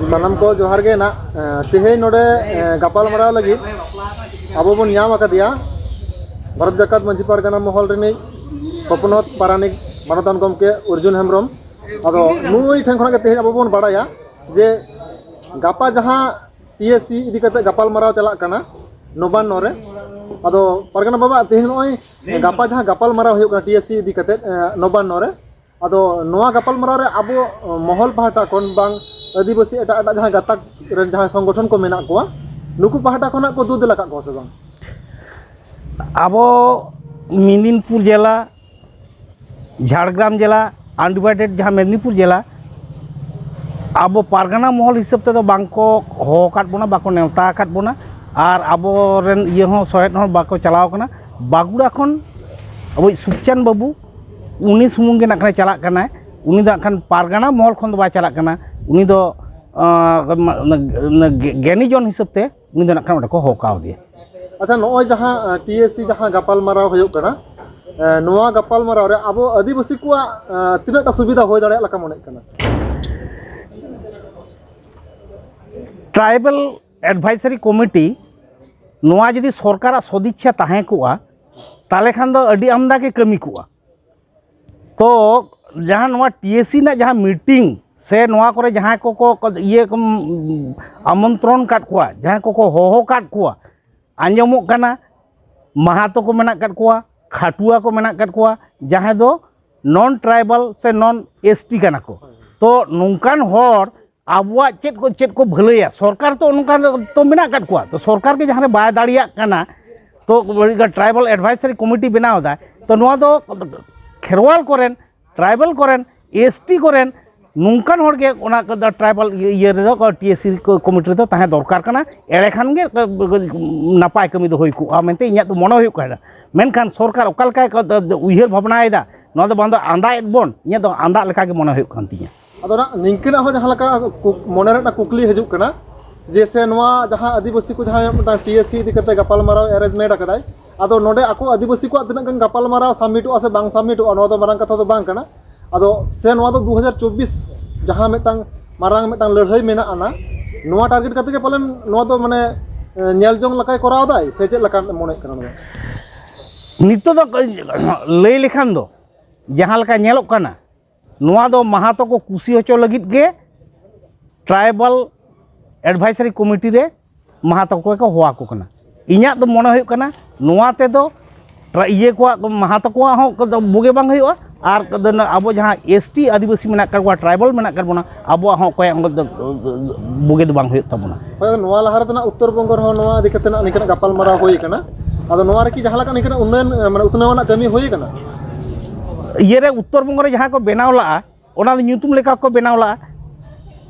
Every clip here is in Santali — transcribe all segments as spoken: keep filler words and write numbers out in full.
ᱥᱟᱱᱟᱢ ᱠᱚ ᱡᱚᱦᱟᱨ ᱜᱮ ᱱᱟᱜ᱾ ᱮ, ᱛᱮᱦᱮᱧ ᱱᱚᱰᱮ, ᱮ, ᱜᱟᱯᱟᱞ ᱢᱟᱨᱟᱣ ᱞᱟᱹᱜᱤᱫ ᱟᱵᱚ ᱵᱚᱱ ᱧᱟᱢ ᱟᱠᱟᱫᱮᱭᱟ ᱵᱷᱟᱨᱚᱛ ᱡᱟᱠᱟᱛ ᱢᱟᱹᱡᱷᱤ ᱯᱟᱨᱜᱟᱱᱟ ᱢᱚᱦᱚᱞ ᱨᱤᱱᱤᱡ ᱦᱚᱯᱚᱱᱚᱛ ᱯᱟᱨᱟᱱᱤᱠ ᱢᱟᱱᱚᱛᱟᱱ ᱜᱚᱢᱠᱮ ᱚᱨᱡᱩᱱ ᱦᱮᱢᱵᱨᱚᱢ᱾ ᱟᱫᱚ ᱱᱩᱭ ᱴᱷᱮᱱ ᱠᱷᱚᱱᱟᱜ ᱜᱮ ᱛᱮᱦᱮᱧ ᱟᱵᱚ ᱵᱚᱱ ᱵᱟᱲᱟᱭᱟ ᱡᱮ ᱜᱟᱯᱟ ᱡᱟᱦᱟᱸ ᱴᱤ ᱮᱥ ᱥᱤ ᱤᱫᱤ ᱠᱟᱛᱮ ᱜᱟᱯᱟᱞ ᱢᱟᱨᱟᱣ ᱪᱟᱞᱟᱜ ᱠᱟᱱᱟ ᱱᱚᱵᱟᱱᱱᱚ ᱨᱮ᱾ ᱟᱫᱚ ᱯᱟᱨᱜᱟᱱᱟ ᱵᱟᱵᱟ, ᱛᱮᱦᱮᱧ ᱱᱚᱜᱼᱚᱭ ᱜᱟᱯᱟ ᱡᱟᱦᱟᱸ ᱜᱟᱯᱟᱞ ᱢᱟᱨᱟᱣ ᱦᱩᱭᱩᱜ ᱠᱟᱱᱟ ᱴᱤ ᱮᱥ ᱥᱤ ᱤᱫᱤ ᱠᱟᱛᱮ, ᱮ, ᱱᱚᱵᱟᱱᱱᱚ ᱨᱮ, ᱟᱫᱚ ᱱᱚᱣᱟ ᱜᱟᱯᱟᱞ ᱢᱟᱨᱟᱣ ᱨᱮ ᱟᱵᱚ, ᱮ, ᱢᱚᱦᱚᱞ ᱯᱟᱦᱴᱟ ᱠᱷᱚᱱ ᱵᱟᱝ ᱟᱹᱫᱤᱵᱟᱹᱥᱤ ᱮᱴᱟᱜ ᱮᱴᱟᱜ ᱡᱟᱦᱟᱸ ᱜᱟᱛᱟᱠ ᱨᱮᱱ ᱡᱟᱦᱟᱸᱭ ᱥᱚᱝᱜᱚᱴᱷᱚᱱ ᱠᱚ ᱢᱮᱱᱟᱜ ᱠᱚᱣᱟ, ᱱᱩᱠᱩ ᱯᱟᱦᱴᱟ ᱠᱷᱚᱱᱟᱜ ᱠᱚ ᱫᱩ ᱫᱮᱞᱟ ᱠᱟᱜ ᱠᱚᱣᱟ ᱥᱮ ᱵᱟᱝ? ᱟᱵᱚ ᱢᱮᱫᱤᱱᱯᱩᱨ ᱡᱮᱞᱟ, ᱡᱷᱟᱲᱜᱨᱟᱢ ᱡᱮᱞᱟ, ᱟᱱᱰᱤᱵᱷᱟᱭᱰᱮᱰ ᱡᱟᱦᱟᱸ ᱢᱮᱫᱤᱱᱤᱯᱩᱨ ᱡᱮᱞᱟ, ᱟᱵᱚ ᱯᱟᱨᱜᱟᱱᱟ ᱢᱚᱦᱚᱞ ᱦᱤᱥᱟᱹᱵ ᱛᱮᱫᱚ ᱵᱟᱝ ᱠᱚ ᱦᱚᱦᱚ ᱟᱠᱟᱫ ᱵᱚᱱᱟ, ᱵᱟᱠᱚ ᱱᱮᱣᱛᱟ ᱟᱠᱟᱫ ᱵᱚᱱᱟ᱾ ᱟᱨ ᱟᱵᱚᱨᱮᱱ ᱤᱭᱟᱹ ᱦᱚᱸ, ᱥᱚᱦᱮᱫ ᱦᱚᱸ ᱵᱟᱠᱚ ᱪᱟᱞᱟᱣ ᱠᱟᱱᱟ᱾ ᱵᱟᱸᱠᱩᱲᱟ ᱠᱷᱚᱱ ᱟᱵᱚᱭᱤᱡ ᱥᱩᱠᱪᱟᱸᱫᱽ ᱵᱟᱹᱵᱩ, ᱩᱱᱤ ᱥᱩᱢᱩᱝ ᱜᱮ ᱱᱟᱜ ᱠᱷᱟᱱᱮ ᱪᱟᱞᱟᱜ ᱠᱟᱱᱟᱭ᱾ ᱩᱱᱤ ᱫᱚ ᱱᱟᱜ ᱠᱷᱟᱱ ᱯᱟᱨᱜᱟᱱᱟ ᱢᱚᱦᱚᱞ ᱠᱷᱚᱱ ᱫᱚ ᱵᱟᱭ ᱪᱟᱞᱟᱜ ᱠᱟᱱᱟ᱾ ᱩᱱᱤ ᱫᱚ, ᱟᱸ, ᱜᱮ-, ᱜᱮ-, ᱜᱮᱱᱤᱡᱚᱱ ᱦᱤᱥᱟᱹᱵ ᱛᱮ ᱩᱱᱤ ᱫᱚ ᱱᱟᱜ ᱠᱷᱟᱱ ᱚᱸᱰᱮ ᱠᱚ ᱦᱚᱦᱚ ᱠᱟᱣᱫᱮᱭᱟ᱾ ᱟᱪᱪᱷᱟ, ᱱᱚᱜᱼᱚᱭ ᱡᱟᱦᱟᱸ, ᱮ, ᱴᱤ ᱮᱥ ᱥᱤ ᱡᱟᱦᱟᱸ ᱜᱟᱯᱟᱞ ᱢᱟᱨᱟᱣ ᱦᱩᱭᱩᱜ ᱠᱟᱱᱟ, ᱮ, ᱱᱚᱣᱟ ᱜᱟᱯᱟᱞ ᱢᱟᱨᱟᱣ ᱨᱮ ᱟᱵᱚ ᱟᱹᱫᱤᱵᱟᱹᱥᱤ ᱠᱚᱣᱟᱜ, ᱮ, ᱛᱤᱱᱟᱹᱜ ᱴᱟ ᱥᱩᱵᱤᱫᱷᱟ ᱦᱩᱭ ᱫᱟᱲᱮᱭᱟᱜ ᱞᱮᱠᱟ ᱢᱚᱱᱮᱜ ᱠᱟᱱᱟ? ᱴᱨᱟᱭᱵᱟᱞ ᱮᱰᱵᱷᱟᱭᱥᱟᱨᱤ ᱠᱚᱢᱤᱴᱤ ᱱᱚᱣᱟ ᱡᱩᱫᱤ ᱥᱚᱨᱠᱟᱨᱟᱜ ᱥᱚᱫᱤᱪᱪᱷᱟ ᱛᱟᱦᱮᱸ ᱠᱚᱜᱼᱟ, ᱛᱟᱦᱚᱞᱮ ᱠᱷᱟᱱ ᱫᱚ ᱟᱹᱰᱤ ᱟᱢᱫᱟ ᱜᱮ ᱠᱟᱹᱢᱤ ᱠᱚᱜᱼᱟ᱾ ᱛᱚ ᱡᱟᱦᱟᱸ ᱱᱚᱣᱟ ᱴᱤ ᱮᱥ ᱥᱤ ᱨᱮᱱᱟᱜ ᱡᱟᱦᱟᱸ ᱢᱤᱴᱤᱝ ᱥᱮ ᱱᱚᱣᱟ ᱠᱚᱨᱮ ᱡᱟᱦᱟᱸᱭ ᱠᱚᱠᱚ, ᱠᱚ ᱤᱭᱟᱹ ᱠᱚ, ᱟᱢᱚᱱᱛᱨᱚᱱ ᱠᱟᱫ ᱠᱚᱣᱟ, ᱡᱟᱦᱟᱸᱭ ᱠᱚᱠᱚ ᱦᱚᱦᱚ ᱠᱟᱫ ᱠᱚᱣᱟ, ᱟᱸᱡᱚᱢᱚᱜ ᱠᱟᱱᱟ ᱢᱟᱦᱟᱛᱚ ᱠᱚ ᱢᱮᱱᱟᱜ ᱠᱟᱫ ᱠᱚᱣᱟ, ᱠᱷᱟᱴᱩᱣᱟ ᱠᱚ ᱢᱮᱱᱟᱜ ᱠᱟᱫ ᱠᱚᱣᱟ, ᱡᱟᱦᱟᱸᱭ ᱫᱚ ᱱᱚᱱ ᱴᱨᱟᱭᱵᱟᱞ ᱥᱮ ᱱᱚᱱ ᱮᱥ ᱴᱤ ᱠᱟᱱᱟ ᱠᱚ᱾ ᱛᱚ ᱱᱚᱝᱠᱟᱱ ᱦᱚᱲ ᱟᱵᱚᱣᱟᱜ ᱪᱮᱫ ᱠᱚ, ᱪᱮᱫ ᱠᱚ ᱵᱷᱟᱹᱞᱟᱹᱭᱟ? ᱥᱚᱨᱠᱟᱨ ᱛᱚ ᱱᱚᱝᱠᱟ ᱛᱚ ᱢᱮᱱᱟᱜ ᱠᱟᱫ ᱠᱚᱣᱟ᱾ ᱛᱚ ᱥᱚᱨᱠᱟᱨ ᱜᱮ ᱡᱟᱦᱟᱸ ᱨᱮ ᱵᱟᱭ ᱫᱟᱲᱮᱭᱟᱜ ᱠᱟᱱᱟ, ᱛᱚ ᱴᱨᱟᱭᱵᱟᱞ ᱮᱰᱵᱷᱟᱭᱥᱟᱨᱤ ᱠᱚᱢᱤᱴᱤ ᱵᱮᱱᱟᱣ ᱮᱫᱟᱭ᱾ ᱛᱚ ᱱᱚᱣᱟ ᱫᱚ ᱠᱷᱮᱨᱣᱟᱞ ᱠᱚᱨᱮᱱ, ᱴᱨᱟᱭᱵᱟᱞ ᱠᱚᱨᱮᱱ, ᱮᱥ ᱴᱤ ᱠᱚᱨᱮᱱ ᱱᱚᱝᱠᱟᱱ ᱦᱚᱲ ᱜᱮ ᱚᱱᱟ ᱠᱚᱫᱚ ᱴᱨᱟᱭᱵᱟᱞ ᱤᱭᱟᱹ, ᱤᱭᱟᱹ ᱨᱮᱫᱚ ᱴᱤ ᱮᱥ ᱥᱤ ᱠᱚ-, ᱠᱚᱢᱤᱴᱤ ᱨᱮᱫᱚ ᱛᱟᱦᱮᱸ ᱫᱚᱨᱠᱟᱨ ᱠᱟᱱᱟ᱾ ᱮᱲᱮ ᱠᱷᱟᱱ ᱜᱮ ᱱᱟᱯᱟᱭ ᱠᱟᱹᱢᱤ ᱫᱚ ᱦᱩᱭ ᱠᱚᱜᱼᱟ ᱢᱮᱱᱛᱮ ᱤᱧᱟᱹᱜ ᱫᱚ ᱢᱚᱱᱮ ᱦᱩᱭᱩᱜ ᱠᱟᱱᱟ᱾ ᱢᱮᱱᱠᱷᱟᱱ ᱥᱚᱨᱠᱟᱨ ᱚᱠᱟ ᱞᱮᱠᱟᱭ ᱠᱚ-, ᱩᱭᱦᱟᱹᱨ ᱵᱷᱟᱵᱽᱱᱟᱭᱮᱫᱟ, ᱱᱚᱣᱟ ᱫᱚ ᱵᱟᱝ ᱫᱚ ᱟᱸᱫᱟᱭᱮᱫ ᱵᱚᱱ, ᱤᱧᱟᱹᱜ ᱫᱚ ᱟᱸᱫᱟᱜ ᱞᱮᱠᱟ ᱜᱮ ᱢᱚᱱᱮ ᱦᱩᱭᱩᱜ ᱠᱟᱱ ᱛᱤᱧᱟᱹ᱾ ᱟᱫᱚ ᱱᱟᱜ ᱱᱤᱝᱠᱟᱹᱱᱟᱜ ᱦᱚᱸ ᱡᱟᱦᱟᱸ ᱞᱮᱠᱟ ᱠᱩᱠ-, ᱢᱚᱱᱮ ᱨᱮ ᱢᱤᱫᱴᱟᱝ ᱠᱩᱠᱞᱤ ᱦᱤᱡᱩᱜ ᱠᱟᱱᱟ ᱡᱮ ᱥᱮ ᱱᱚᱣᱟ ᱡᱟᱦᱟᱸ ᱟᱹᱫᱤᱵᱟᱹᱥᱤ ᱠᱚ ᱡᱟᱦᱟᱸ ᱢᱤᱫᱴᱟᱝ ᱴᱤ ᱮᱥ ᱥᱤ ᱤᱫᱤ ᱠᱟᱛᱮ ᱜᱟᱯᱟᱞ ᱢᱟᱨᱟᱣ ᱮᱨᱮᱧᱡᱽᱢᱮᱱᱴ ᱟᱠᱟᱫᱟᱭ, ᱟᱫᱚ ᱱᱚᱰᱮ ᱟᱠᱚ ᱟᱹᱫᱤᱵᱟᱹᱥᱤ ᱠᱚᱣᱟᱜ ᱛᱤᱱᱟᱹᱜ ᱜᱟᱱ ᱜᱟᱯᱟᱞ ᱢᱟᱨᱟᱣ ᱥᱟᱵᱢᱤᱴᱚᱜᱼᱟ ᱥᱮ ᱵᱟᱝ ᱥᱟᱵᱢᱤᱴᱚᱜᱼᱟ, ᱱᱚᱣᱟ ᱫᱚ ᱢᱟᱨᱟᱝ ᱠᱟᱛᱷᱟ ᱫᱚ ᱵᱟᱝ ᱠᱟᱱᱟ᱾ ᱟᱫᱚ ᱥᱮ ᱱᱚᱣᱟ ᱫᱚ ᱫᱩ ᱦᱟᱡᱟᱨ ᱪᱚᱵᱵᱤᱥ ᱡᱟᱦᱟᱸ ᱢᱤᱫᱴᱟᱝ ᱢᱟᱨᱟᱝ ᱢᱤᱫᱴᱟᱝ ᱞᱟᱹᱲᱦᱟᱹᱭ ᱢᱮᱱᱟᱜ ᱟᱱᱟ, ᱱᱚᱣᱟ ᱴᱟᱨᱜᱮᱴ ᱠᱟᱛᱮ ᱜᱮ ᱯᱟᱞᱮᱱ ᱱᱚᱣᱟ ᱫᱚ ᱢᱟᱱᱮ ᱧᱮᱞ ᱡᱚᱝ ᱞᱮᱠᱟᱭ ᱠᱚᱨᱟᱣ ᱫᱟᱭ ᱥᱮ ᱪᱮᱫ ᱞᱮᱠᱟ ᱢᱚᱱᱮᱜ ᱠᱟᱱᱟ ᱱᱚᱣᱟ? ᱱᱤᱛᱚᱜ ᱫᱚ ᱞᱟᱹᱭ ᱞᱮᱠᱷᱟᱱ ᱫᱚ ᱡᱟᱦᱟᱸ ᱞᱮᱠᱟ ᱧᱮᱞᱚᱜ ᱠᱟᱱᱟ, ᱱᱚᱣᱟ ᱫᱚ ᱢᱟᱦᱟᱛᱚ ᱠᱚ ᱠᱩᱥᱤ ᱦᱚᱪᱚ ᱞᱟᱹᱜᱤᱫ ᱜᱮ ᱴᱨᱟᱭᱵᱟᱞ ᱮᱰᱵᱷᱟᱭᱥᱟᱨᱤ ᱠᱚᱢᱤᱴᱤ ᱨᱮ ᱢᱟᱦᱟᱛᱚ ᱠᱚ ᱠᱚ ᱦᱚᱦᱚ ᱟᱠᱚ ᱠᱟᱱᱟ᱾ ᱤᱧᱟᱹᱜ ᱫᱚ ᱢᱚᱱᱮ ᱦᱩᱭᱩᱜ ᱠᱟᱱᱟ, ᱱᱚᱣᱟ ᱛᱮᱫᱚ ᱴᱨᱟ-, ᱤᱭᱟᱹ ᱠᱚᱣᱟᱜ, ᱢᱟᱦᱟᱛᱚ ᱠᱚᱣᱟᱜ ᱦᱚᱸ ᱠᱚᱫᱚ ᱵᱩᱜᱤ ᱵᱟᱝ ᱦᱩᱭᱩᱜᱼᱟ, ᱟᱨ ᱠᱚᱫᱚ ᱱᱟ-, ᱟᱵᱚ ᱡᱟᱦᱟᱸ ᱮᱥ ᱴᱤ ᱟᱹᱫᱤᱵᱟᱹᱥᱤ ᱢᱮᱱᱟᱜ ᱟᱠᱟᱫ ᱠᱚᱣᱟ, ᱴᱨᱟᱭᱵᱟᱞ ᱢᱮᱱᱟᱜ ᱟᱠᱟᱫ ᱵᱚᱱᱟ, ᱟᱵᱚᱣᱟᱜ ᱦᱚᱸ ᱚᱠᱚᱭᱟᱜ ᱦᱚᱸ ᱫᱚ ᱵᱩᱜᱤ ᱫᱚ ᱵᱟᱝ ᱦᱩᱭᱩᱜ ᱛᱟᱵᱚᱱᱟ᱾ ᱦᱳᱭ, ᱟᱫᱚ ᱱᱚᱣᱟ ᱞᱟᱦᱟ ᱨᱮᱫᱚ ᱱᱟᱜ ᱩᱛᱛᱚᱨ ᱵᱚᱝᱜᱚ ᱨᱮᱦᱚᱸ ᱱᱚᱣᱟ ᱤᱫᱤ ᱠᱟᱛᱮ ᱱᱟᱜ ᱱᱤᱝᱠᱟᱹᱱᱟᱜ ᱜᱟᱯᱟᱞᱢᱟᱨᱟᱣ ᱦᱩᱭ ᱟᱠᱟᱱᱟ᱾ ᱟᱫᱚ ᱱᱚᱣᱟ ᱨᱮᱠᱤ ᱡᱟᱦᱟᱸ ᱞᱮᱠᱟ ᱱᱤᱝᱠᱟᱹᱱᱟᱜ ᱩᱱᱱᱚᱭᱚᱱ, ᱢᱟᱱᱮ, ᱩᱛᱱᱟᱹᱣ ᱟᱱᱟᱜ ᱠᱟᱹᱢᱤ ᱦᱩᱭ ᱟᱠᱟᱱᱟ? ᱤᱭᱟᱹ ᱨᱮ, ᱩᱛᱛᱚᱨ ᱵᱚᱝᱜᱚ ᱨᱮ ᱡᱟᱦᱟᱸ ᱠᱚ ᱵᱮᱱᱟᱣ ᱞᱟᱜᱼᱟ, ᱚᱱᱟ ᱫᱚ ᱧᱩᱛᱩᱢ ᱞᱮᱠᱟ ᱠᱚ ᱵᱮᱱᱟᱣ ᱞᱟᱜᱼᱟ᱾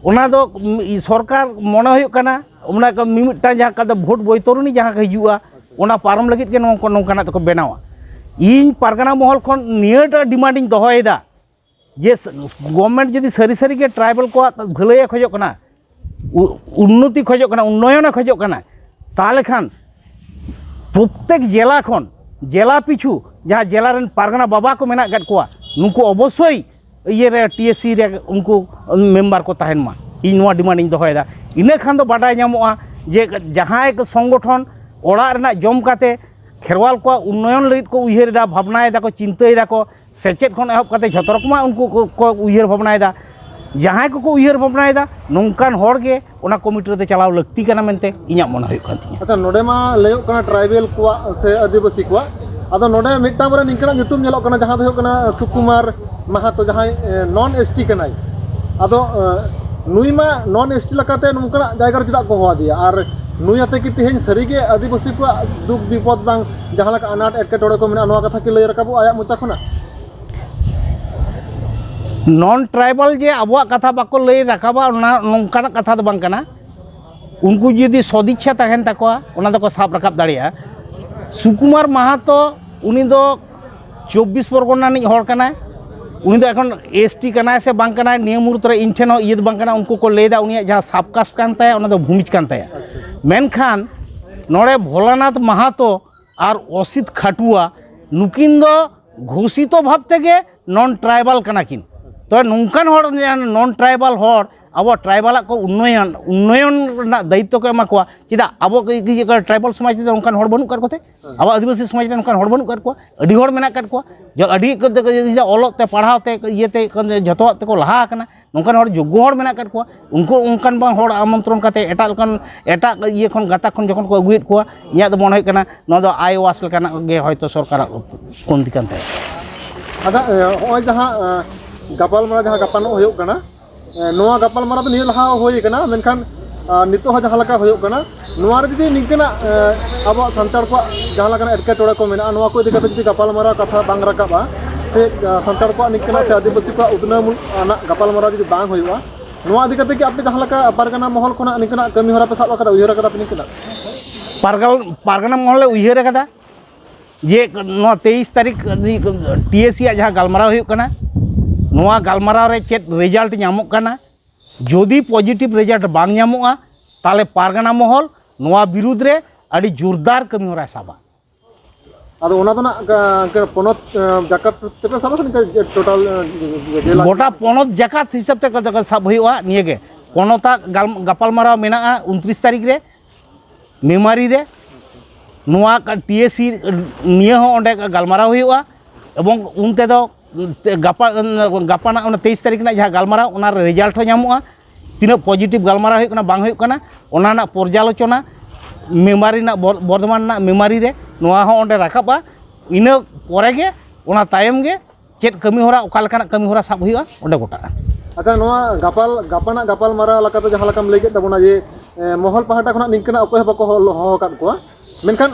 ᱚᱱᱟ ᱫᱚ, ᱩᱢ, ᱥᱚᱨᱠᱟᱨ ᱢᱚᱱᱮ ᱦᱩᱭᱩᱜ ᱠᱟᱱᱟ, ᱚᱱᱟ ᱠᱚ ᱢᱤᱢᱤᱫᱴᱟᱝ ᱡᱟᱦᱟᱸ ᱠᱟᱫᱟ ᱵᱷᱳᱴ ᱵᱳᱭᱛᱚᱨᱚᱱᱤ ᱡᱟᱦᱟᱸ ᱠᱚ ᱦᱤᱡᱩᱜᱼᱟ, ᱚᱱᱟ ᱯᱟᱨᱚᱢ ᱞᱟᱹᱜᱤᱫ ᱜᱮ ᱱᱚᱝᱠᱟ, ᱱᱚᱝᱠᱟᱱᱟᱜ ᱫᱚᱠᱚ ᱵᱮᱱᱟᱣᱟ᱾ ᱤᱧ ᱯᱟᱨᱜᱟᱱᱟ ᱢᱚᱦᱚᱞ ᱠᱷᱚᱱ ᱱᱤᱭᱟᱹᱴᱟᱜ ᱰᱤᱢᱟᱱᱰ ᱤᱧ ᱫᱚᱦᱚᱭᱮᱫᱟ ᱡᱮ ᱥ-, ᱜᱚᱵᱷᱢᱮᱱᱴ ᱡᱩᱫᱤ ᱥᱟᱹᱨᱤ ᱥᱟᱹᱨᱤ ᱜᱮ ᱴᱨᱟᱭᱵᱟᱞ ᱠᱚᱣᱟᱜ ᱵᱷᱟᱹᱞᱟᱹᱭᱮ ᱠᱷᱚᱡᱚᱜ ᱠᱟᱱᱟ, ᱩ-, ᱩᱱᱱᱚᱛᱤ ᱠᱷᱚᱡᱚᱜ ᱠᱟᱱᱟ, ᱩᱱᱱᱚᱭᱚᱱᱮ ᱠᱷᱚᱡᱚᱜ ᱠᱟᱱᱟ, ᱛᱟᱦᱚᱞᱮ ᱠᱷᱟᱱ ᱯᱨᱚᱛᱛᱮᱠ ᱡᱮᱞᱟ ᱠᱷᱚᱱ, ᱡᱮᱞᱟ ᱯᱤᱪᱷᱩ ᱡᱟᱦᱟᱸ ᱡᱮᱞᱟ ᱨᱮᱱ ᱯᱟᱨᱜᱟᱱᱟ ᱵᱟᱵᱟ ᱠᱚ ᱢᱮᱱᱟᱜ ᱟᱠᱟᱫ ᱠᱚᱣᱟ, ᱱᱩᱠᱩ ᱚᱵᱚᱥᱥᱳᱭ ᱤᱭᱟᱹ ᱨᱮ, ᱴᱤ ᱮᱥ ᱥᱤ ᱨᱮ ᱩᱱᱠᱩ ᱢᱮᱢᱵᱟᱨ ᱠᱚ ᱛᱟᱦᱮᱱ ᱢᱟ᱾ ᱤᱧ ᱱᱚᱣᱟ ᱰᱤᱢᱟᱱᱰ ᱤᱧ ᱫᱚᱦᱚᱭᱮᱫᱟ᱾ ᱤᱱᱟᱹ ᱠᱷᱟᱱ ᱫᱚ ᱵᱟᱰᱟᱭ ᱧᱟᱢᱚᱜᱼᱟ ᱡᱮ ᱡᱟᱦᱟᱸᱭ ᱠᱚ ᱥᱚᱝᱜᱚᱴᱷᱚᱱ ᱚᱲᱟᱜ ᱨᱮᱱᱟᱜ ᱡᱚᱢ ᱠᱟᱛᱮ ᱠᱷᱮᱨᱣᱟᱞ ᱠᱚᱣᱟᱜ ᱩᱱᱱᱚᱭᱚᱱ ᱞᱟᱹᱜᱤᱫ ᱠᱚ ᱩᱭᱦᱟᱹᱨ ᱮᱫᱟ, ᱵᱷᱟᱵᱽᱱᱟᱭ ᱫᱟᱠᱚ, ᱪᱤᱱᱛᱟᱹᱭ ᱫᱟᱠᱚ, ᱥᱮᱪᱮᱫ ᱠᱷᱚᱱ ᱮᱦᱚᱵ ᱠᱟᱛᱮ ᱡᱷᱚᱛᱚ ᱨᱚᱠᱚᱢᱟᱜ ᱩᱱᱠᱩ ᱠᱚ, ᱠᱚ ᱩᱭᱦᱟᱹᱨ ᱵᱷᱟᱵᱽᱱᱟᱭᱮᱫᱟ᱾ ᱡᱟᱦᱟᱸᱭ ᱠᱚᱠᱚ ᱩᱭᱦᱟᱹᱨ ᱵᱷᱟᱵᱽᱱᱟᱭᱮᱫᱟ, ᱱᱚᱝᱠᱟᱱ ᱦᱚᱲ ᱜᱮ ᱚᱱᱟ ᱠᱚᱢᱤᱴᱤ ᱨᱮᱫᱚ ᱪᱟᱞᱟᱣ ᱞᱟᱹᱠᱛᱤ ᱠᱟᱱᱟ ᱢᱮᱱᱛᱮ ᱤᱧᱟᱹᱜ ᱢᱚᱱᱮ ᱦᱩᱭᱩᱜ ᱠᱟᱱ ᱛᱤᱧᱟᱹ᱾ ᱟᱪᱪᱷᱟ, ᱱᱚᱰᱮ ᱢᱟ ᱞᱟᱹᱭᱚᱜ ᱠᱟᱱᱟ ᱴᱨᱟᱭᱵᱮᱞ ᱠᱚᱣᱟᱜ ᱥᱮ ᱟᱹᱫᱤᱵᱟᱹᱥᱤ ᱠᱚᱣᱟᱜ, ᱟᱫᱚ ᱱᱚᱰᱮ ᱢᱤᱫᱴᱟᱝ ᱵᱟᱨᱭᱟ ᱱᱤᱝᱠᱟᱱᱟᱜ ᱧᱩᱛᱩᱢ ᱧᱮᱞᱚᱜ ᱠᱟᱱᱟ, ᱡᱟᱦᱟᱸ ᱫᱚ ᱦᱩᱭᱩᱜ ᱠᱟᱱᱟ ᱥᱩᱠᱩᱢᱟᱨ ᱢᱟᱦᱟᱛᱚ, ᱡᱟᱦᱟᱸᱭ, ᱮ, ᱱᱚᱱ ᱮᱥ ᱴᱤ ᱠᱟᱱᱟᱭ᱾ ᱟᱫᱚ, ᱮ, ᱱᱩᱭ ᱢᱟ ᱱᱚᱱ ᱮᱥ ᱴᱤ ᱞᱮᱠᱟᱛᱮ ᱱᱚᱝᱠᱟᱱᱟᱜ ᱡᱟᱭᱜᱟ ᱨᱮ ᱪᱮᱫᱟᱜ ᱠᱚ ᱦᱚᱦᱚ ᱟᱫᱮᱭᱟ? ᱟᱨ ᱱᱩᱭ ᱟᱛᱮ ᱠᱤ ᱛᱮᱦᱮᱧ ᱥᱟᱹᱨᱤᱜᱮ ᱟᱹᱫᱤᱵᱟᱹᱥᱤ ᱠᱚᱣᱟᱜ ᱫᱩᱠ ᱵᱤᱯᱚᱫ ᱵᱟᱝ ᱡᱟᱦᱟᱸ ᱞᱮᱠᱟ ᱟᱱᱟᱴ ᱮᱴᱠᱮᱴᱚᱬᱮ ᱠᱚ ᱢᱮᱱᱟᱜᱼᱟ, ᱱᱚᱣᱟ ᱠᱟᱛᱷᱟ ᱠᱤ ᱞᱟᱹᱭ ᱨᱟᱠᱟᱵᱚᱜᱼᱟ ᱟᱭᱟᱜ ᱢᱚᱪᱟ ᱠᱷᱚᱱᱟᱜ? ᱱᱚᱱ ᱴᱨᱟᱭᱵᱟᱞ ᱡᱮ ᱟᱵᱚᱣᱟᱜ ᱠᱟᱛᱷᱟ ᱵᱟᱠᱚ ᱞᱟᱹᱭ ᱨᱟᱠᱟᱵᱟ, ᱚᱱᱟ ᱱᱚᱝᱠᱟᱱᱟᱜ ᱠᱟᱛᱷᱟ ᱫᱚ ᱵᱟᱝ ᱠᱟᱱᱟ᱾ ᱩᱱᱠᱩ ᱡᱩᱫᱤ ᱥᱚᱫᱤᱪᱪᱷᱟ ᱛᱟᱦᱮᱱ ᱛᱟᱠᱚᱣᱟ, ᱚᱱᱟ ᱫᱚᱠᱚ ᱥᱟᱵ ᱨᱟᱠᱟᱵ ᱫᱟᱲᱮᱭᱟᱜᱼᱟ᱾ ᱥᱩᱠᱩᱢᱟᱨ ᱢᱟᱦᱟᱛᱚ, ᱩᱱᱤ ᱫᱚ ᱪᱚᱵᱵᱤᱥ ᱯᱚᱨᱜᱚᱱᱟ ᱨᱤᱱᱤᱡ ᱦᱚᱲ ᱠᱟᱱᱟᱭ᱾ ᱩᱱᱤ ᱫᱚ ᱮᱠᱷᱚᱱ ᱮᱥ ᱴᱤ ᱠᱟᱱᱟᱭ ᱥᱮ ᱵᱟᱝ ᱠᱟᱱᱟᱭ, ᱱᱤᱭᱟᱹ ᱢᱩᱦᱩᱨᱛᱚ ᱨᱮ ᱤᱧ ᱴᱷᱮᱱ ᱦᱚᱸ ᱤᱭᱟᱹ ᱫᱚ ᱵᱟᱝ ᱠᱟᱱᱟ᱾ ᱩᱱᱠᱩ ᱠᱚ ᱞᱟᱹᱭᱫᱟ ᱩᱱᱤᱭᱟᱜ ᱡᱟᱦᱟᱸ ᱥᱟᱵᱠᱟᱥᱴ ᱠᱟᱱ ᱛᱟᱭᱟ, ᱚᱱᱟ ᱫᱚ ᱵᱷᱩᱢᱤᱡᱽ ᱠᱟᱱ ᱛᱟᱭᱟ᱾ ᱢᱮᱱᱠᱷᱟᱱ ᱱᱚᱰᱮ ᱵᱷᱳᱞᱟᱱᱟᱛᱷ ᱢᱟᱦᱟᱛᱚ ᱟᱨ ᱚᱥᱤᱛ ᱠᱷᱟᱴᱩᱣᱟ, ᱱᱩᱠᱤᱱ ᱫᱚ ᱜᱷᱳᱥᱤᱛᱚ ᱵᱷᱟᱵᱽ ᱛᱮᱜᱮ ᱱᱚᱱ ᱴᱨᱟᱭᱵᱟᱞ ᱠᱟᱱᱟ ᱠᱤᱱ᱾ ᱛᱚᱵᱮ ᱱᱚᱝᱠᱟᱱ ᱦᱚᱲ, ᱱᱚᱱ ᱴᱨᱟᱭᱵᱟᱞ ᱦᱚᱲ ᱟᱵᱚ ᱴᱨᱟᱭᱵᱟᱞᱟᱜ ᱠᱚ ᱩᱱᱱᱚᱭᱚᱱ, ᱩᱱᱱᱚᱭᱚᱱ ᱨᱮᱱᱟᱜ ᱫᱟᱭᱤᱛᱛᱚ ᱠᱚ ᱮᱢᱟ ᱠᱚᱣᱟ᱾ ᱪᱮᱫᱟᱜ ᱟᱵᱚ ᱠᱚ, ᱠᱚ, ᱠᱚ, ᱴᱨᱟᱭᱵᱟᱞ ᱥᱚᱢᱟᱡᱽ ᱨᱮᱫᱚ ᱚᱱᱠᱟᱱ ᱦᱚᱲ ᱵᱟᱹᱱᱩᱜ ᱟᱠᱟᱫ ᱠᱚᱛᱮ? ᱟᱵᱚ ᱟᱹᱫᱤᱵᱟᱹᱥᱤ ᱥᱚᱢᱟᱡᱽ ᱨᱮ ᱚᱱᱠᱟᱱ ᱦᱚᱲ ᱵᱟᱹᱱᱩᱜ ᱟᱠᱟᱫ ᱠᱚᱣᱟ? ᱟᱹᱰᱤ ᱦᱚᱲ ᱢᱮᱱᱟᱜ ᱟᱠᱟᱫ ᱠᱚᱣᱟ᱾ ᱡᱚ-, ᱟᱹᱰᱤ ᱠᱚ, ᱚᱞᱚᱜ ᱛᱮ, ᱯᱟᱲᱦᱟᱣ ᱛᱮ, ᱤᱭᱟᱹ ᱛᱮ, ᱡᱚᱛᱚᱣᱟᱜ ᱛᱮᱠᱚ ᱞᱟᱦᱟ ᱟᱠᱟᱱᱟ᱾ ᱱᱚᱝᱠᱟᱱ ᱦᱚᱲ, ᱡᱳᱜᱽᱜᱚ ᱦᱚᱲ ᱢᱮᱱᱟᱜ ᱟᱠᱟᱫ ᱠᱚᱣᱟ᱾ ᱩᱱᱠᱩ ᱚᱱᱠᱟᱱ ᱵᱟᱝ ᱦᱚᱲ ᱟᱢᱚᱱᱛᱨᱚᱱ ᱠᱟᱛᱮ ᱮᱴᱟᱜ ᱞᱮᱠᱟᱱ, ᱮᱴᱟᱜ ᱤᱭᱟᱹ ᱠᱷᱚᱱ, ᱜᱟᱛᱟᱠ ᱠᱷᱚᱱ ᱡᱚᱠᱷᱚᱱ ᱠᱚ ᱟᱹᱜᱩᱭᱮᱫ ᱠᱚᱣᱟ, ᱤᱧᱟᱹᱜ ᱫᱚ ᱢᱚᱱᱮ ᱦᱩᱭᱩᱜ ᱠᱟᱱᱟ ᱱᱚᱣᱟ ᱫᱚ ᱟᱭ ᱣᱟᱥ ᱞᱮᱠᱟᱱᱟᱜ ᱜᱮ ᱦᱚᱭᱛᱳ ᱥᱚᱨᱠᱟᱨᱟᱜ ᱠᱚᱢᱛᱤ ᱠᱟᱱ ᱛᱟᱭᱟ᱾ ᱟᱪᱪᱷᱟ, ᱮ, ᱦᱚᱸᱜᱼᱚᱭ ᱡᱟᱦᱟᱸ, ᱮ, ᱜᱟᱯᱟᱞᱢᱟᱨᱟᱣ ᱡᱟᱦᱟᱸ ᱜᱟᱯᱟᱱᱚᱜ ᱦᱩᱭᱩᱜ ᱠᱟᱱᱟ, ᱮ, ᱱᱚᱣᱟ ᱜᱟᱯᱟᱞᱢᱟᱨᱟᱣ ᱫᱚ ᱱᱤᱭᱟᱹ ᱞᱟᱦᱟ ᱦᱩᱭ ᱠᱟᱱᱟ, ᱢᱮᱱᱠᱷᱟᱱ, ᱟ, ᱱᱤᱛᱚᱜ ᱦᱚᱸ ᱡᱟᱦᱟᱸ ᱞᱮᱠᱟ ᱦᱩᱭᱩᱜ ᱠᱟᱱᱟ, ᱱᱚᱣᱟ ᱨᱮ ᱡᱩᱫᱤ ᱱᱤᱝᱠᱟᱹᱱᱟᱜ, ᱮ, ᱟᱵᱚᱣᱟᱜ ᱥᱟᱱᱛᱟᱲ ᱠᱚᱣᱟᱜ ᱡᱟᱦᱟᱸ ᱞᱮᱠᱟᱱᱟᱜ ᱮᱴᱠᱮᱴᱚᱬᱮ ᱠᱚ ᱢᱮᱱᱟᱜᱼᱟ, ᱱᱚᱣᱟ ᱠᱚ ᱤᱫᱤ ᱠᱟᱛᱮ ᱡᱩᱫᱤ ᱜᱟᱯᱟᱞᱢᱟᱨᱟᱣ ᱠᱟᱛᱷᱟ ᱵᱟᱝ ᱨᱟᱠᱟᱵᱼᱟ, ᱥᱮ, ᱟ, ᱥᱟᱱᱛᱟᱲ ᱠᱚᱣᱟᱜ ᱱᱤᱝᱠᱟᱹᱱᱟᱜ ᱥᱮ ᱟᱹᱫᱤᱵᱟᱹᱥᱤ ᱠᱚᱣᱟᱜ ᱩᱛᱱᱟᱹᱣ ᱢᱩᱞ-, ᱟᱱᱟᱜ ᱜᱟᱯᱟᱞᱢᱟᱨᱟᱣ ᱡᱩᱫᱤ ᱵᱟᱝ ᱦᱩᱭᱩᱜᱼᱟ, ᱱᱚᱣᱟ ᱤᱫᱤ ᱠᱟᱛᱮ ᱠᱤ ᱟᱯᱮ ᱡᱟᱦᱟᱸ ᱞᱮᱠᱟ ᱯᱟᱨᱜᱟᱱᱟ ᱢᱚᱦᱚᱞ ᱠᱷᱚᱱᱟᱜ ᱱᱤᱝᱠᱟᱹᱱᱟᱜ ᱠᱟᱹᱢᱤ ᱦᱚᱨᱟ ᱯᱮ ᱥᱟᱵ ᱟᱠᱟᱫᱟ, ᱩᱭᱦᱟᱹᱨ ᱟᱠᱟᱫᱟ ᱯᱮ ᱱᱤᱝᱠᱟᱹᱱᱟᱜ? ᱯᱟᱨᱜᱟᱞ-, ᱯᱟᱨᱜᱟᱱᱟ ᱢᱚᱦᱚᱞ ᱞᱮ ᱩᱭᱦᱟᱹᱨ ᱟᱠᱟᱫᱟ ᱡᱮ ᱱᱚᱣᱟ ᱛᱮᱭᱤᱥ ᱛᱟᱹᱨᱤᱠᱷ ᱴᱤ ᱮ ᱥᱤ ᱟᱜ ᱡᱟᱦᱟᱸ ᱜᱟᱞᱢᱟᱨᱟᱣ ᱦᱩᱭᱩᱜ ᱠᱟᱱᱟ, ᱱᱚᱣᱟ ᱜᱟᱞᱢᱟᱨᱟᱣ ᱨᱮ ᱪᱮᱫ ᱨᱮᱡᱟᱞᱴ ᱧᱟᱢᱚᱜ ᱠᱟᱱᱟ, ᱡᱩᱫᱤ ᱯᱚᱡᱤᱴᱤᱵᱷ ᱨᱮᱡᱟᱞᱴ ᱵᱟᱝ ᱧᱟᱢᱚᱜᱼᱟ, ᱛᱟᱦᱚᱞᱮ ᱯᱟᱨᱜᱟᱱᱟ ᱢᱚᱦᱚᱞ ᱱᱚᱣᱟ ᱵᱤᱨᱩᱫᱽ ᱨᱮ ᱟᱹᱰᱤ ᱡᱳᱨᱫᱟᱨ ᱠᱟᱹᱢᱤ ᱦᱚᱨᱟᱭ ᱥᱟᱵᱟ᱾ ᱟᱫᱚ ᱚᱱᱟ ᱫᱚ ᱱᱟᱜ ᱜᱟ-, ᱜᱟ-, ᱯᱚᱱᱚᱛ, ᱮ, ᱡᱟᱠᱟᱛ ᱛᱮᱯᱮ ᱥᱟᱵᱟ ᱥᱮ ᱱᱤᱝᱠᱟ ᱡᱮ ᱴᱳᱴᱟᱞ, ᱮ, ᱡᱮᱞᱟ? ᱜᱚᱴᱟ ᱯᱚᱱᱚᱛ ᱡᱟᱠᱟᱛ ᱦᱤᱥᱟᱹᱵ ᱛᱮ ᱠᱟᱛᱮ ᱥᱟᱵ ᱦᱩᱭᱩᱜᱼᱟ᱾ ᱱᱤᱭᱟᱹ ᱜᱮ ᱯᱚᱱᱚᱛᱟᱜ ᱜᱟᱞ-, ᱜᱟᱯᱟᱞᱢᱟᱨᱟᱣ ᱢᱮᱱᱟᱜᱼᱟ ᱩᱱᱛᱨᱤᱥ ᱛᱟᱹᱨᱤᱠᱷ ᱨᱮ ᱢᱮᱢᱟᱨᱤ ᱨᱮ᱾ ᱱᱚᱣᱟ ᱴᱤ ᱮ ᱥᱤ ᱱᱤᱭᱟᱹ ᱦᱚᱸ ᱚᱸᱰᱮ ᱜᱟᱞᱢᱟᱨᱟᱣ ᱦᱩᱭᱩᱜᱼᱟ, ᱮᱵᱚᱝ ᱩᱱ ᱛᱮᱫᱚ ᱜᱟᱯᱟ, ᱜᱟᱯᱟᱱᱟᱜ ᱚᱱᱟ ᱛᱮᱭᱤᱥ ᱛᱟᱹᱨᱤᱠᱷ ᱨᱮᱱᱟᱜ ᱡᱟᱦᱟᱸ ᱜᱟᱞᱢᱟᱨᱟᱣ, ᱚᱱᱟ ᱨᱮ ᱨᱮᱡᱟᱞᱴ ᱦᱚᱸ ᱧᱟᱢᱚᱜᱼᱟ᱾ ᱛᱤᱱᱟᱹᱜ ᱯᱚᱡᱤᱴᱤᱵᱷ ᱜᱟᱞᱢᱟᱨᱟᱣ ᱦᱩᱭᱩᱜ ᱠᱟᱱᱟ, ᱵᱟᱝ ᱦᱩᱭᱩᱜ ᱠᱟᱱᱟ, ᱚᱱᱟ ᱨᱮᱱᱟᱜ ᱯᱚᱨᱡᱟᱞᱳᱪᱚᱱᱟ ᱢᱮᱢᱟᱨᱤ ᱨᱮᱱᱟᱜ, ᱵᱚᱨ-, ᱵᱚᱨᱫᱷᱚᱢᱟᱱ ᱨᱮᱱᱟᱜ ᱢᱮᱢᱟᱨᱤ ᱨᱮ ᱱᱚᱣᱟ ᱦᱚᱸ ᱚᱸᱰᱮ ᱨᱟᱠᱟᱵᱼᱟ᱾ ᱤᱱᱟᱹ ᱯᱚᱨᱮ ᱜᱮ, ᱚᱱᱟ ᱛᱟᱭᱚᱢ ᱜᱮ ᱪᱮᱫ ᱠᱟᱹᱢᱤ ᱦᱚᱨᱟ, ᱚᱠᱟ ᱞᱮᱠᱟᱱᱟᱜ ᱠᱟᱹᱢᱤ ᱦᱚᱨᱟ ᱥᱟᱵ ᱦᱩᱭᱩᱜᱼᱟ, ᱚᱸᱰᱮ ᱜᱚᱴᱟᱜᱼᱟ᱾ ᱟᱪᱪᱷᱟ, ᱱᱚᱣᱟ ᱜᱟᱯᱟᱞ, ᱜᱟᱯᱟᱱᱟᱜ ᱜᱟᱯᱟᱞ ᱢᱟᱨᱟᱣ ᱞᱮᱠᱟᱛᱮ ᱡᱟᱦᱟᱸ ᱞᱮᱠᱟᱢ ᱞᱟᱹᱭ ᱠᱮᱫ ᱛᱟᱵᱚᱱᱟ ᱡᱮ, ᱮ, ᱢᱚᱦᱚᱞ ᱯᱟᱦᱴᱟ ᱠᱷᱚᱱᱟᱜ ᱱᱤᱝᱠᱟᱹᱱᱟᱜ ᱚᱠᱚᱭ ᱦᱚᱸ ᱵᱟᱠᱚ ᱦᱚ-, ᱦᱚᱦᱚ ᱟᱠᱟᱫ ᱠᱚᱣᱟ, ᱢᱮᱱᱠᱷᱟᱱ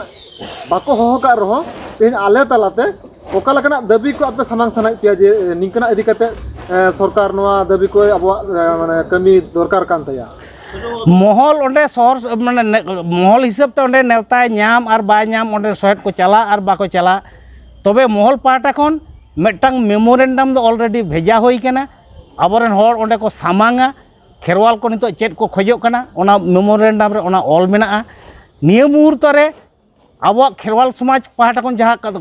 ᱵᱟᱠᱚ ᱦᱚᱦᱚ ᱟᱠᱟᱫ ᱨᱮᱦᱚᱸ ᱛᱮᱦᱮᱧ ᱟᱞᱮ ᱛᱟᱞᱟᱛᱮ ᱚᱠᱟ ᱞᱮᱠᱟᱱᱟᱜ ᱫᱟᱹᱵᱤ ᱠᱚ ᱟᱯᱮ ᱥᱟᱢᱟᱝ ᱥᱟᱱᱟᱭᱮᱫ ᱯᱮᱭᱟ ᱡᱮ, ᱮ, ᱱᱤᱝᱠᱟᱹᱱᱟᱜ ᱤᱫᱤ ᱠᱟᱛᱮ, ᱮ, ᱥᱚᱨᱠᱟᱨ ᱱᱚᱣᱟ ᱫᱟᱹᱵᱤ ᱠᱚ ᱟᱵᱚᱣᱟᱜ, ᱮ, ᱢᱟᱱᱮ ᱠᱟᱹᱢᱤ ᱫᱚᱨᱠᱟᱨ ᱠᱟᱱ ᱛᱟᱭᱟ? ᱢᱚᱦᱚᱞ ᱚᱸᱰᱮ ᱥᱚᱦᱚᱨ, ᱢᱟᱱᱮ ᱱᱮ-, ᱢᱚᱦᱚᱞ ᱦᱤᱥᱟᱹᱵ ᱛᱮ ᱚᱸᱰᱮ ᱱᱮᱣᱛᱟᱭ ᱧᱟᱢ ᱟᱨ ᱵᱟᱭ ᱧᱟᱢ, ᱚᱸᱰᱮ ᱥᱚᱦᱮᱫ ᱠᱚ ᱪᱟᱞᱟᱜ ᱟᱨ ᱵᱟᱠᱚ ᱪᱟᱞᱟᱜ, ᱛᱚᱵᱮ ᱢᱚᱦᱚᱞ ᱯᱟᱦᱴᱟ ᱠᱷᱚᱱ ᱢᱤᱫᱴᱟᱝ ᱢᱮᱢᱳᱨᱮᱱᱰᱟᱢ ᱫᱚ ᱚᱞᱨᱮᱰᱤ ᱵᱷᱮᱡᱟ ᱦᱩᱭ ᱠᱟᱱᱟ᱾ ᱟᱵᱚᱨᱮᱱ ᱦᱚᱲ ᱚᱸᱰᱮ ᱠᱚ ᱥᱟᱢᱟᱝᱟ, ᱠᱷᱮᱨᱣᱟᱞ ᱠᱚ ᱱᱤᱛᱚᱜ ᱪᱮᱫ ᱠᱚ ᱠᱷᱚᱡᱚᱜ ᱠᱟᱱᱟ, ᱚᱱᱟ ᱢᱮᱢᱳᱨᱮᱱᱰᱟᱢ ᱨᱮ ᱚᱱᱟ ᱚᱞ ᱢᱮᱱᱟᱜᱼᱟ᱾ ᱱᱤᱭᱟᱹ ᱢᱩᱦᱩᱨᱛᱚ ᱨᱮ ᱟᱵᱚᱣᱟᱜ ᱠᱷᱮᱨᱣᱟᱞ ᱥᱚᱢᱟᱡᱽ ᱯᱟᱦᱴᱟ ᱠᱷᱚᱱ ᱡᱟᱦᱟᱸ ᱠᱟᱛᱷᱟ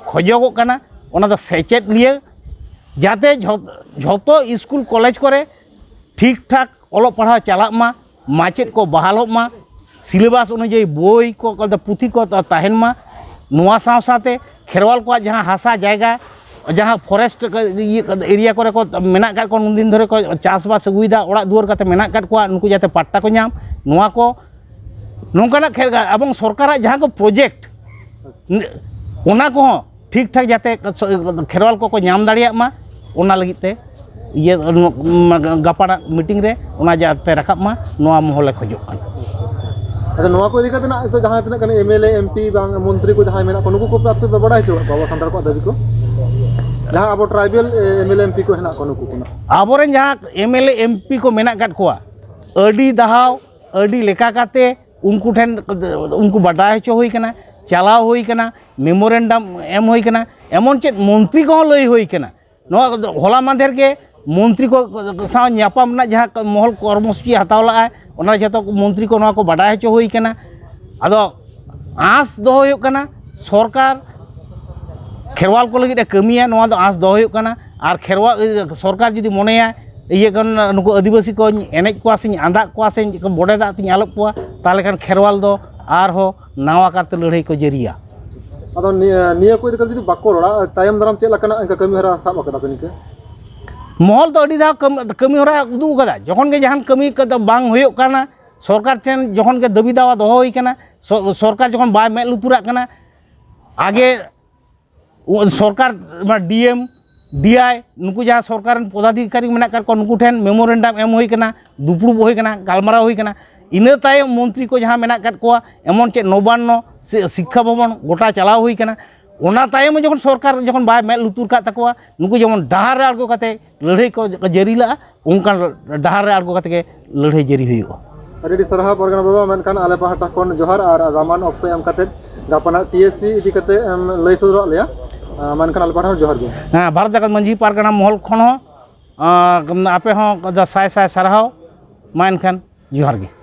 ᱠᱷᱚᱡᱚᱜᱚᱜ ᱠᱟᱱᱟ, ᱚᱱᱟ ᱫᱚ ᱥᱮᱪᱮᱫ ᱱᱤᱭᱟᱹ, ᱡᱟᱛᱮ ᱡᱷᱚ-, ᱡᱷᱚᱛᱚ ᱥᱠᱩᱞ ᱠᱚᱞᱮᱡᱽ ᱠᱚᱨᱮ ᱴᱷᱤᱠ ᱴᱷᱟᱠ ᱚᱞᱚᱜ ᱯᱟᱲᱦᱟᱣ ᱪᱟᱞᱟᱜ ᱢᱟ, ᱢᱟᱪᱮᱫ ᱠᱚ ᱵᱟᱦᱟᱞᱚᱜ ᱢᱟ, ᱥᱤᱞᱮᱵᱟᱥ ᱚᱱᱩᱡᱟᱭᱤ ᱵᱳᱭ ᱠᱚ, ᱯᱩᱛᱷᱤ ᱠᱚ ᱛᱟᱦᱮᱱ ᱢᱟ᱾ ᱱᱚᱣᱟ ᱥᱟᱶ ᱥᱟᱶᱛᱮ ᱠᱷᱮᱨᱣᱟᱞ ᱠᱚᱣᱟᱜ ᱡᱟᱦᱟᱸ ᱦᱟᱥᱟ ᱡᱟᱭᱜᱟ, ᱡᱟᱦᱟᱸ ᱯᱷᱚᱨᱮᱥᱴ ᱮᱨᱤᱭᱟ ᱠᱚᱨᱮ ᱠᱚ ᱢᱮᱱᱟᱜ ᱟᱠᱟᱫ ᱠᱚᱣᱟ, ᱩᱱᱫᱤᱱ ᱫᱷᱚᱨᱮ ᱠᱚ ᱪᱟᱥᱵᱟᱥ ᱟᱹᱜᱩᱭᱮᱫᱟ, ᱚᱲᱟᱜ ᱫᱩᱣᱟᱹᱨ ᱠᱟᱛᱮ ᱢᱮᱱᱟᱜ ᱟᱠᱟᱫ ᱠᱚᱣᱟ, ᱱᱩᱠᱩ ᱡᱟᱛᱮ ᱯᱟᱴᱴᱟ ᱠᱚ ᱧᱟᱢ, ᱱᱚᱣᱟ ᱠᱚ ᱱᱚᱝᱠᱟᱱᱟᱜ ᱠᱷᱮ-, ᱮᱵᱚᱝ ᱥᱚᱨᱠᱟᱨᱟᱜ ᱡᱟᱦᱟᱸ ᱠᱚ ᱯᱨᱚᱡᱮᱠᱴ, ᱚᱱᱟ ᱠᱚᱦᱚᱸ ᱴᱷᱤᱠ ᱴᱷᱟᱠ ᱡᱟᱛᱮ ᱠᱷᱮᱨᱣᱟᱞ ᱠᱚᱠᱚ ᱧᱟᱢ ᱫᱟᱲᱮᱭᱟᱜ ᱢᱟ, ᱚᱱᱟ ᱞᱟᱹᱜᱤᱫ ᱛᱮ ᱤᱭᱟᱹ ᱜᱟᱯᱟᱱᱟᱜ ᱢᱤᱴᱤᱝ ᱨᱮ ᱚᱱᱟ ᱡᱟᱛᱮ ᱨᱟᱠᱟᱵ ᱢᱟ, ᱱᱚᱣᱟ ᱢᱚᱦᱚᱞᱮ ᱠᱷᱚᱡᱚᱜ ᱠᱟᱱᱟ᱾ ᱟᱪᱪᱷᱟ, ᱱᱚᱣᱟ ᱠᱚ ᱤᱫᱤ ᱠᱟᱛᱮ ᱱᱟᱜ ᱱᱤᱛᱚᱜ ᱡᱟᱦᱟᱸ ᱛᱤᱱᱟᱹᱜ ᱜᱟᱱ M L A, M P ᱵᱟᱝ ᱢᱚᱱᱛᱨᱤ ᱠᱚ ᱡᱟᱦᱟᱸᱭ ᱢᱮᱱᱟᱜ ᱠᱚᱣᱟ, ᱱᱩᱠᱩ ᱠᱚᱯᱮ ᱟᱯᱮ ᱯᱮ ᱵᱟᱲᱟᱭ ᱦᱚᱪᱚ ᱟᱠᱟᱫ ᱠᱚᱣᱟ ᱟᱵᱚ ᱥᱟᱱᱛᱟᱲ ᱠᱚᱣᱟᱜ ᱫᱟᱹᱵᱤ ᱠᱚ? ᱡᱟᱦᱟᱸ ᱟᱵᱚ tribal M L A, M P ᱠᱚ ᱦᱮᱱᱟᱜ ᱠᱚᱣᱟ, ᱱᱩᱠᱩ ᱠᱚ ᱱᱟᱜ? ᱟᱵᱚᱨᱮᱱ ᱡᱟᱦᱟᱸ M L A, M P ᱠᱚ ᱢᱮᱱᱟᱜ ᱟᱠᱟᱫ ᱠᱚᱣᱟ, ᱟᱹᱰᱤ ᱫᱷᱟᱣ ᱟᱹᱰᱤ ᱞᱮᱠᱟ ᱠᱟᱛᱮ ᱩᱱᱠᱩ ᱴᱷᱮᱱ, ᱩᱱᱠᱩ ᱵᱟᱰᱟᱭ ᱦᱚᱪᱚ ᱦᱩᱭ ᱠᱟᱱᱟ, ᱪᱟᱞᱟᱣ ᱦᱩᱭ ᱠᱟᱱᱟ, ᱢᱮᱢᱳᱨᱮᱱᱰᱟᱢ ᱮᱢ ᱦᱩᱭ ᱠᱟᱱᱟ, ᱮᱢᱚᱱ ᱪᱮᱫ ᱢᱚᱱᱛᱨᱤ ᱠᱚᱦᱚᱸ ᱞᱟᱹᱭ ᱦᱩᱭ ᱠᱟᱱᱟ᱾ ᱱᱚᱣᱟ ᱦᱚᱞᱟ ᱢᱟᱫᱷᱮᱨ ᱜᱮ ᱢᱚᱱᱛᱨᱤ ᱠᱚ ᱥᱟᱶ ᱧᱟᱯᱟᱢ ᱨᱮᱱᱟᱜ ᱡᱟᱦᱟᱸ ᱢᱚᱦᱚᱞ ᱠᱚᱨᱢᱚᱥᱩᱪᱤ ᱦᱟᱛᱟᱣ ᱞᱟᱜᱼᱟᱭ, ᱚᱱᱟ ᱡᱷᱚᱛᱚ ᱢᱚᱱᱛᱨᱤ ᱠᱚ ᱱᱚᱣᱟ ᱠᱚ ᱵᱟᱰᱟᱭ ᱦᱚᱪᱚ ᱦᱩᱭ ᱠᱟᱱᱟ᱾ ᱟᱫᱚ ᱟᱸᱥ ᱫᱚᱦᱚ ᱦᱩᱭᱩᱜ ᱠᱟᱱᱟ, ᱥᱚᱨᱠᱟᱨ ᱠᱷᱮᱨᱣᱟᱞ ᱠᱚ ᱞᱟᱹᱜᱤᱫ ᱮ ᱠᱟᱹᱢᱤᱭᱟ, ᱱᱚᱣᱟ ᱫᱚ ᱟᱸᱥ ᱫᱚᱦᱚ ᱦᱩᱭᱩᱜ ᱠᱟᱱᱟ᱾ ᱟᱨ ᱠᱷᱮᱨᱣᱟᱞ, ᱥᱚᱨᱠᱟᱨ ᱡᱩᱫᱤ ᱢᱚᱱᱮᱭᱟ ᱤᱭᱟᱹ ᱠᱟᱱ ᱱᱩᱠᱩ ᱟᱹᱫᱤᱵᱟᱹᱥᱤ ᱠᱚᱧ ᱮᱱᱮᱡ ᱠᱚᱣᱟ ᱥᱮᱧ ᱟᱸᱫᱟᱜ ᱠᱚᱣᱟ ᱥᱮᱧ ᱵᱚᱰᱮ ᱫᱟᱜ ᱛᱤᱧ ᱟᱞᱚᱵ ᱠᱚᱣᱟ, ᱛᱟᱦᱚᱞᱮ ᱠᱷᱟᱱ ᱠᱷᱮᱨᱣᱟᱞ ᱫᱚ ᱟᱨᱦᱚᱸ ᱱᱟᱣᱟ ᱠᱟᱨᱛᱮ ᱞᱟᱹᱲᱦᱟᱹᱭ ᱠᱚ ᱡᱟᱹᱨᱤᱭᱟ᱾ ᱟᱫᱚ ᱱᱤᱭᱟᱹ, ᱱᱤᱭᱟᱹ ᱠᱚ ᱤᱫᱤ ᱠᱟᱛᱮ ᱡᱩᱫᱤ ᱵᱟᱠᱚ ᱨᱚᱲᱟ, ᱛᱟᱭᱚᱢ ᱫᱟᱨᱟᱢ ᱪᱮᱫ ᱞᱮᱠᱟᱱᱟᱜ ᱚᱱᱠᱟ ᱠᱟᱹᱢᱤ ᱦᱚᱨᱟ ᱥᱟᱵ ᱟᱠᱟᱫᱟ ᱯᱮ ᱱᱤᱝᱠᱟᱹ? ᱢᱚᱦᱚᱞ ᱫᱚ ᱟᱹᱰᱤ ᱫᱷᱟᱣ ᱠᱟᱹᱢᱤ, ᱠᱟᱹᱢᱤ ᱦᱚᱨᱟ ᱩᱫᱩᱜ ᱟᱠᱟᱫᱟ᱾ ᱡᱚᱠᱷᱚᱱ ᱜᱮ ᱡᱟᱦᱟᱱ ᱠᱟᱹᱢᱤ ᱠᱚᱫᱚ ᱵᱟᱝ ᱦᱩᱭᱩᱜ ᱠᱟᱱᱟ, ᱥᱚᱨᱠᱟᱨ ᱴᱷᱮᱱ ᱡᱚᱠᱷᱚᱱ ᱜᱮ ᱫᱟᱹᱵᱤ ᱫᱟᱣᱟ ᱫᱚᱦᱚ ᱦᱩᱭ ᱠᱟᱱᱟ, ᱥᱚ-, ᱥᱚᱨᱠᱟᱨ ᱡᱚᱠᱷᱚᱱ ᱵᱟᱭ ᱢᱮᱫ ᱞᱩᱛᱩᱨᱟᱜ ᱠᱟᱱᱟ, ᱟᱜᱮ ᱩ-, ᱥᱚᱨᱠᱟᱨ, ᱰᱤ ᱮᱢ, ᱰᱤ ᱟᱭ, ᱱᱩᱠᱩ ᱡᱟᱦᱟᱸ ᱥᱚᱨᱠᱟᱨ ᱨᱮᱱ ᱯᱚᱫᱟᱫᱷᱤᱠᱟᱨᱤ ᱢᱮᱱᱟᱜ ᱟᱠᱟᱫ ᱠᱚᱣᱟ, ᱱᱩᱠᱩ ᱴᱷᱮᱱ ᱢᱮᱢᱳᱨᱮᱱᱰᱟᱢ ᱮᱢ ᱦᱩᱭ ᱠᱟᱱᱟ, ᱫᱩᱯᱲᱩᱵ ᱦᱩᱭ ᱠᱟᱱᱟ, ᱜᱟᱞᱢᱟᱨᱟᱣ ᱦᱩᱭ ᱠᱟᱱᱟ᱾ ᱤᱱᱟᱹ ᱛᱟᱭᱚᱢ ᱢᱚᱱᱛᱨᱤ ᱠᱚ ᱡᱟᱦᱟᱸ ᱢᱮᱱᱟᱜ ᱟᱠᱟᱫ ᱠᱚᱣᱟ, ᱮᱢᱚᱱ ᱪᱮᱫ ᱱᱚᱵᱟᱱᱱᱚ, ᱥᱤ-, ᱥᱤᱠᱠᱷᱟ ᱵᱷᱚᱵᱚᱱ ᱜᱚᱴᱟ ᱪᱟᱞᱟᱣ ᱦᱩᱭ ᱠᱟᱱᱟ᱾ ᱚᱱᱟ ᱛᱟᱭᱚᱢ ᱡᱚᱠᱷᱚᱱ ᱥᱚᱨᱠᱟᱨ ᱡᱚᱠᱷᱚᱱ ᱵᱟᱭ ᱢᱮᱫ ᱞᱩᱛᱩᱨ ᱠᱟᱜ ᱛᱟᱠᱚᱣᱟ, ᱱᱩᱠᱩ ᱡᱮᱢᱚᱱ ᱰᱟᱦᱟᱨ ᱨᱮ ᱟᱬᱜᱚ ᱠᱟᱛᱮ ᱞᱟᱹᱲᱦᱟᱹᱭ ᱠᱚ ᱡᱟᱹᱨᱤ ᱞᱟᱜᱼᱟ, ᱚᱱᱠᱟᱱ ᱰᱟᱦᱟᱨ ᱨᱮ ᱟᱬᱜᱚ ᱠᱟᱛᱮ ᱜᱮ ᱞᱟᱹᱲᱦᱟᱹᱭ ᱡᱟᱹᱨᱤ ᱦᱩᱭᱩᱜᱼᱟ᱾ ᱟᱹᱰᱤ ᱟᱹᱰᱤ ᱥᱟᱨᱦᱟᱣ ᱯᱟᱨᱜᱟᱱᱟ ᱵᱟᱵᱟ, ᱢᱮᱱᱠᱷᱟᱱ ᱟᱞᱮ ᱯᱟᱦᱴᱟ ᱠᱷᱚᱱ ᱡᱚᱦᱟᱨ ᱟᱨ ᱫᱟᱢᱟᱱ ᱚᱠᱛᱚ ᱮᱢ ᱠᱟᱛᱮ ᱜᱟᱯᱟᱱᱟᱜ ᱴᱤ ᱮᱥ ᱥᱤ ᱤᱫᱤ ᱠᱟᱛᱮ ᱮᱢ ᱞᱟᱹᱭ ᱥᱚᱫᱚᱨᱟᱜ ᱞᱮᱭᱟ᱾ ᱟᱸ, ᱢᱮᱱᱠᱷᱟᱱ ᱟᱞᱮ ᱯᱟᱦᱴᱟ ᱠᱷᱚᱱ ᱡᱚᱦᱟᱨ ᱜᱮ᱾ ᱦᱮᱸ, ᱵᱷᱟᱨᱚᱛ ᱡᱟᱠᱟᱛ ᱢᱟᱹᱡᱷᱤ ᱯᱟᱨᱜᱟᱱᱟ ᱢᱚᱦᱚᱞ ᱠᱷᱚᱱ ᱦᱚᱸ, ᱟᱸ, ᱟᱯᱮ ᱦᱚᱸ ᱥᱟᱭ ᱥᱟᱭ ᱥᱟᱨᱦᱟᱣ᱾ ᱢᱟ ᱮᱱᱠᱷᱟᱱ ᱡᱚᱦᱟᱨ ᱜᱮ᱾